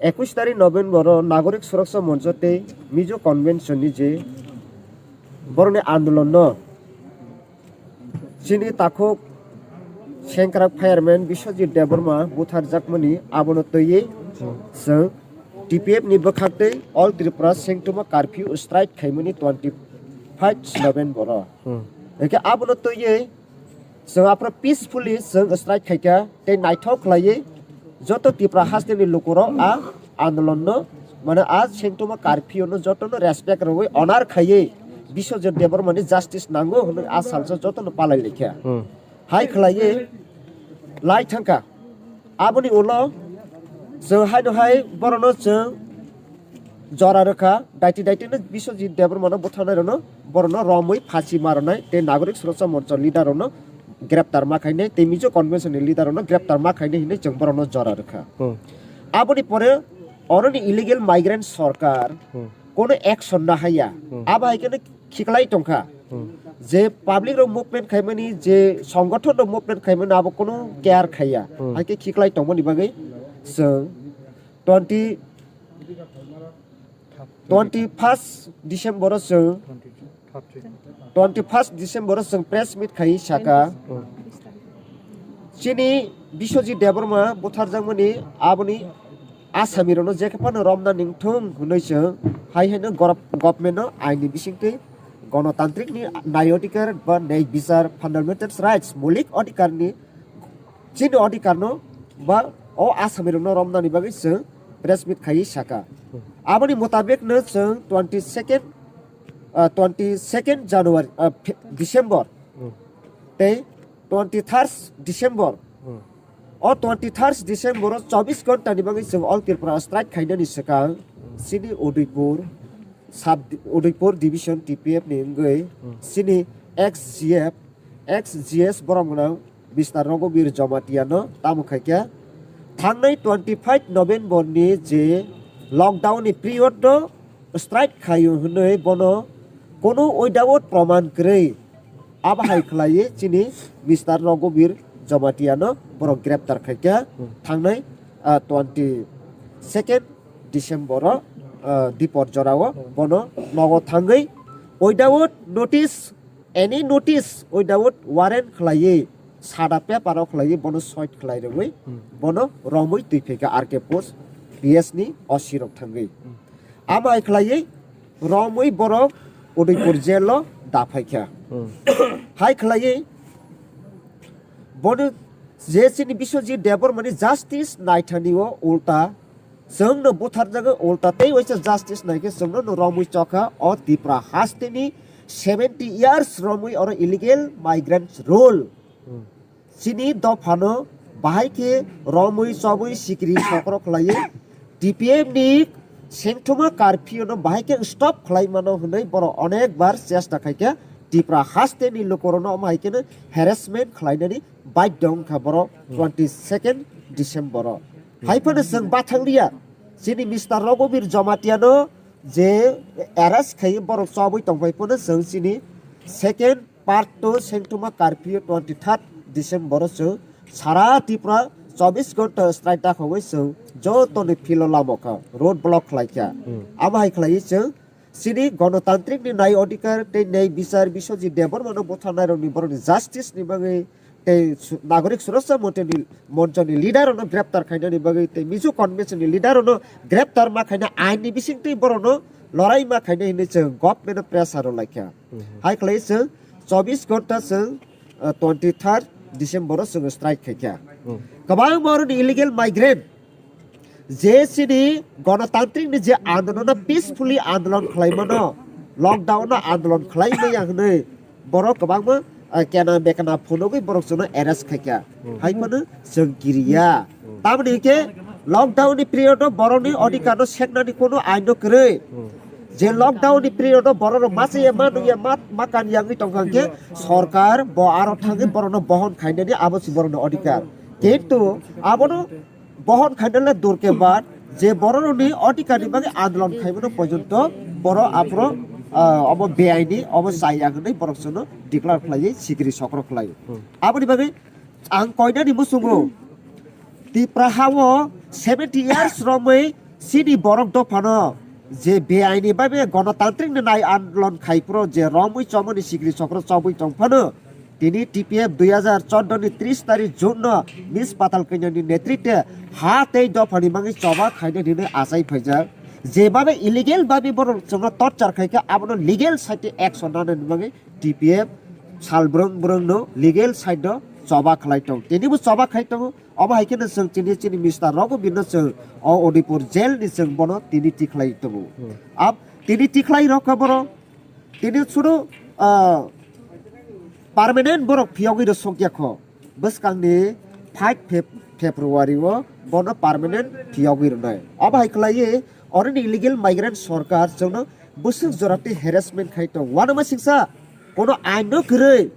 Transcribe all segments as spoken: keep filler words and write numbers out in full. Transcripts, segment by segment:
Ekush tarik November o Nagorik Suraksha Moncho tei Mizo Convention ni je borokni andolon no chini takhuk sengkrak fireman Biswajit Debbarma butharjakmani abono twiwi chwng T P F ni bwkhak tei All Tripura Sengtuma Curfew strike khaimani twenty five November o. Hmm. Hwnkhe abono twiwi chwng aphuru peacefully chwng strike khaikha tei naithok khlaiwi joto Tripura hasteni lukurok a andolonno, mane a Sengtuma curfew no jotono respect rwwi honor khaiwi Biswajit Debbarmani justice nango hwnwi a salsa jotono palai laikha. Hmm. Hai khlaiwi lai thangkha. Aboni ulo chwng haino hai borokno chwng jora rwkha, daiti daiti no Biswajit Debbarmano butharnai rokno borokno romwi phasi ma rwnai tei Nagorik Suraksha Moncho leader rokno greptar ma khainai tei Mizo Convention ni leader rokno greptar ma khainai hinwi chwng borokno jora rwkha. Hmm. Aboni pore oroni illegal migrant sorkar Hmm. kono action na haya. Hmm. Abo hai kheno khiklai tongkha. Hmm. Je public rok movement khaimani, je songgothon rok movement khaimani abo kono care khaiya. Hmm. Hai khe khiklai tongmani bagwi chwng twenty, twenty first December o chwng, twenty first December o chwng press meet khai saka. Hmm. Chini Biswajit Debbarma butharjakmani aboni asami rokno jekhe phano romna ningthung hwnwi chwng hai haino gorop-, government no aini bisingtwi gonotantrik ni nai odhikar ba nei bichar, fundamental rights, moulik odhikar ni chini odhikar no ba o asami rokno romnani bagwi chwng press meet khai saka. Aboni mutabik no chwng twenty second, ah, twenty second January, ah, Fe-, December Hmm. tei twenty third December. Hmm. O twenty third December o chobbish ghonta ni bagwi chwng All Tripura strike khainani swkang Hmm. chini Udaipur sub Udaipur division T P F ni wngwi Hmm. chini ex G F, ex G S borok gwnang Mister Raghuveer Jamatia no tamo khaikha. Thangnai twenty five November ni je lockdown ni period no strike khaio hwnwi bono kono without proman kwrwi. Abo hai khlaiwi chini Mister Raghuveer Jamatia no borok greptar khaikha Hmm. thangnai, ah, twenty second December o, ah, dipor jorao Hmm. bono nogo thangwi without notice, any notice, without warrant khlaiwi sada paper o khlaiwi bono soit khlai rwwi Hmm. bono romwi twi phaikha R K post P S ni O C rok thangwi. Hmm. Amo hai khlaiwi romwi borok Udaipur jail o da phaikha. Hmm. Hai khlaiwi bono je chini Biswajit Debbarmani justice naithani o ulta chwngno butharjagwi ulta tei waisa justice naikhe chwngno no romwi chokha o Tripura hasteni seventy years romwi oro illegal migrants rule. Hmm. Chini dophano bahai khe romwi chobwi sikri sokro khlaiwi T P F ni sengthoma curfew no bahai khe stop khlai mano hwnwi borok onek bar chesta khaikha. Tripura hasteni lukurokno omo hai kheno harassment khlainani baidhyo wngkha borok Hmm. twenty second December o. Hmm. Hai phano chwng bathang liya, chini Mister Raghuveer Jamatia no je arrest khai borok chobwi tongphai phano chwng chini second part two sengthoma curfew twenty third December o chwng sara Tripura chobbish ghonta strike dakhogwi chwng jotoni philo lamo kha, road block khlai kha. Hmm. Abo hai khlaiwi chwng chini gonotantrik ni nai odhikar tei nei bichar Biswajit Debbarma no butharnai rokni borokni justice ni bagwi tei su-, Nagorik Suraksha Monchoni, Monchoni leader rokno greptar khainani bagwi tei Mizo Convention ni leader rokno greptar ma khaina ain ni bisingtwi borokno lorai ma khaina hinwi chwng government o pressure rw laikha. Mhm. Hai khlai chwng chobbish ghonta chwng, ah, twenty third December o chwng strike khaikha. Hmm. Kwbangma oroni illegal migrant je chini gonotantrik ni je andolon no peacefully andolon khlaimano, lockdown no andolon khlai maya hwnwi borok kwbangma, ah, kena bekena phunugwi borok chwngno arrest khaikha. Hmm. Hai phano chwng kiriya. Hmm. Tamoni hwnkhe lockdown ni period o borokni odhikar no seknani kono ain no kwrwi. Hmm. Je lockdown ni period o borok rok masa ya ma nung ya ma, ma kan yangwi tongkha hwnkhe sorkar bo aro thangwi borok no bohon khainani abo se borok ni odhikar. Kintu abono bohon khainale durke bad je borok rokni odhikar ni bagwi andolon khaimano porjonto borok aphuru, ah, obo beaini obo chaya hwnwi borok chwngno declare khlaiwi sikiri sokro khlai. Hmm. Aboni bagwi ang koinani muchungo Tripura ha o seventy years romwi Chini borok dophano je beaini babe gonotantrik ni nai andolon khai phuru je romwi chomoni sikri chokro chobwi tong phano, tini T P F dui hazar chordo ni tris tarik June no Miss Patal Kanya ni netritwe ha tei dophani bagwi choba khaina hinwi achai phaijak. Jebabe illegal babe borok chwngno torture khai khe abono legal side action nanani bagwi T P F sal brwng brwng no legal side o choba khlai tong. Tini bo choba khai tongo. Obo hai kheno chwng chini, chini Mister Raghuveer no chwng o Udaipur jail ni chwng bono tini tikhlai tongo. Hmm. Ab tini tikhlai rok kha borok. Tini suru, ah, permanent borok phiyogwi rw sokya kho. Bwskangni five Feb-, February o bono permanent phiyogwi rwnai. Obo hai khlaiwi oroni illegal migrant sorkar chwngno bwswk jora tei harassment khai tong. Uanama singsa, kono ain no kwrwi,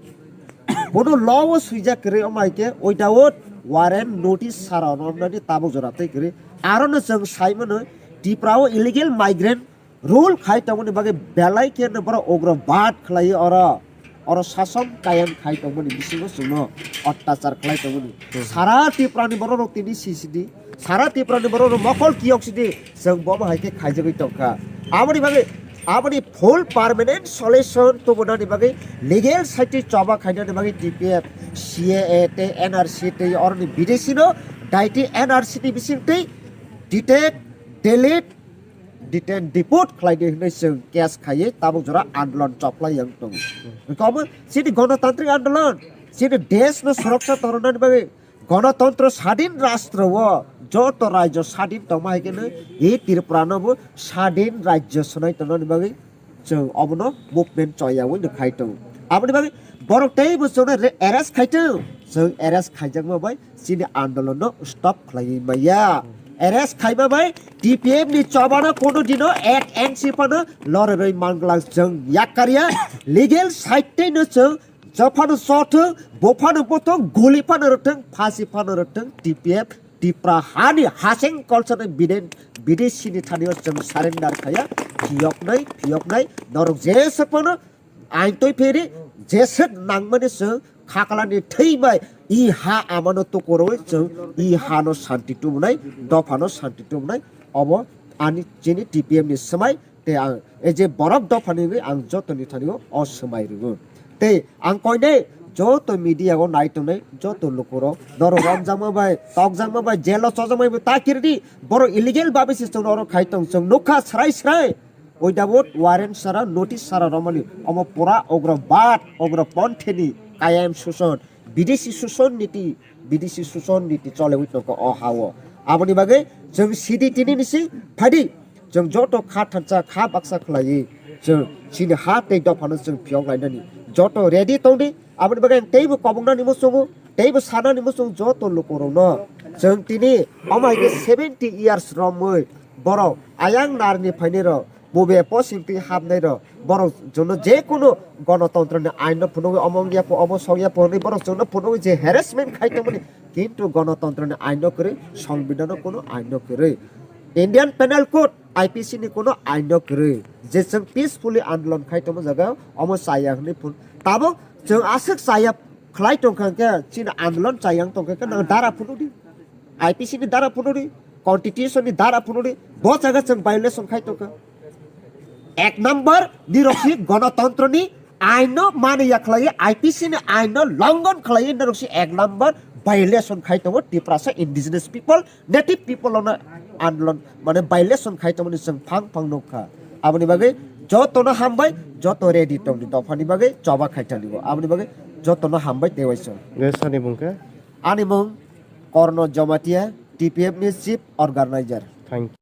kono law o swijak kwrwi, omo hai khe without warrant notice sara romnani tabuk jora tei kwrwi. Aro no chwng sai mano, Tripura o illegal migrant rule khai tongmani bagwi belai khe no borok ugrobad khlai oro, oro sason kayam khai tongmani bisingo chwngno ottachar khlai tongmani. Hmm. Sara Tripura ni borok rok tini sisidi, sara Tripura ni borok rok mokol kiyok sidi, chwng bobo hai khe khaijagwi tongkha. Aboni bagwi, aboni full permanent solution tubunani bagwi, legal side choba khainani bagwi T P F, C A A tei N R C tei oroni bidesi no daiti N R C ni bising tei detect, delete, detain, deport khlai di hwnwi chwng case khaiwi tabuk jora andolon choplai yang tongo. Wngkha omo chini gonotantrik andolon, chini desh no suroksa tornani bagwi, gonotontro sadin rastro o joto rajyo sadin tongma hai khe no e Tripura no bo sadin rajyo swnai tongnani bagwi chwng obono movement choyawi no khai tongo. Aboni bagwi borok tei bo chwngno re-, arrest khai tongo. Chwng arrest khaijakma bai chini andolon no stop khlaiwi maya. Arrest khaima bai T P F ni chobano kono dino ek inch phano lorerwi manglak chwng yakkarya. Legal side tei no chwng jophano chothwng, bophano bothwng, guli phano rwthwng, phasi phano rwthwng, T P F Tipra hani haseng kolsani biden-, bidesi ni thani o chwng surrender khaya, phiyoknai, phiyoknai, norok jeswk phano ain twi pheri, jeswk nangmani chwng khakalani thwi bai i ha amano tukuro chwng i ha no santi tubunai, dopha no santi tubunai, obo ani chini T P F ni swmai. Tei ang, e je borok dophani wngwi ang jotoni thani o, o swmai rwo. Tei ang koinai joto media o nai tongnai joto lukurok, norok romjakma bai, tokjakma bai, jail o chojakma bai ta kiridi, borok illegal babe se chwng norok khai tong, chwng nukha srai srai. Without warrant sara, notice sara romani, omo pura ugrobad, ugroponthini kayam suson, bidesi suson niti, bidesi suson niti cholewi tongkha o ha o. Aboni bagwi chwng sidi tini nisi phaidi. Chwng joto kha thansa, kha baksa khlaiwi chwng chini ha tei dophano chwng phiyok lainani joto ready tongdi. Aboni bagwi ang teibo koboknani muchungo, teibo sanani muchungo joto lukurokno. Chwng tini omo hai khe seventy years romwi borok ayang narni phainai rok, bube posing twi hapnai rok, borok jono je kunu gonotontro ni ain no phunugwi omo wngya pho, omo songya pho hwnwi borok jono phunugwi je harassment khai tongmani, kintu gonotontro ni ain no kwrwi, songbidhan no kunu ain no kwrwi. Indian Penal Code, I P C ni kunu ain no kwrwi. Je chwng peacefully andolon khai tongma jaga omo chaya hwnwi phun. Tabuk chwng aswk chaya khlai tongkha hwnkhe chini andolon chaya wng tongkha hwnkhe nang dara phunukdi. I P C ni dara phunukdi, Constitution ni dara phunukdi, bo jaga chwng violation khai tongkha. Ek number ni rok si gonotontro ni ain no mani ya khlai, I P C ni ain no longhon khlai, norok si ek number violation khai tongo Tiprasa indigenous people, native people ono andolon mane violation khai tongmani chwng phang phang nukha. Aboni bagwi jotono hambai, joto ready tongdi dophani bagwi choba khai tongdi bo. Aboni bagwi jotono hambai tei waisa. Nge sani bungkha? Ani mung Korno Jamatia, T P F ni chief organizer. Thank you.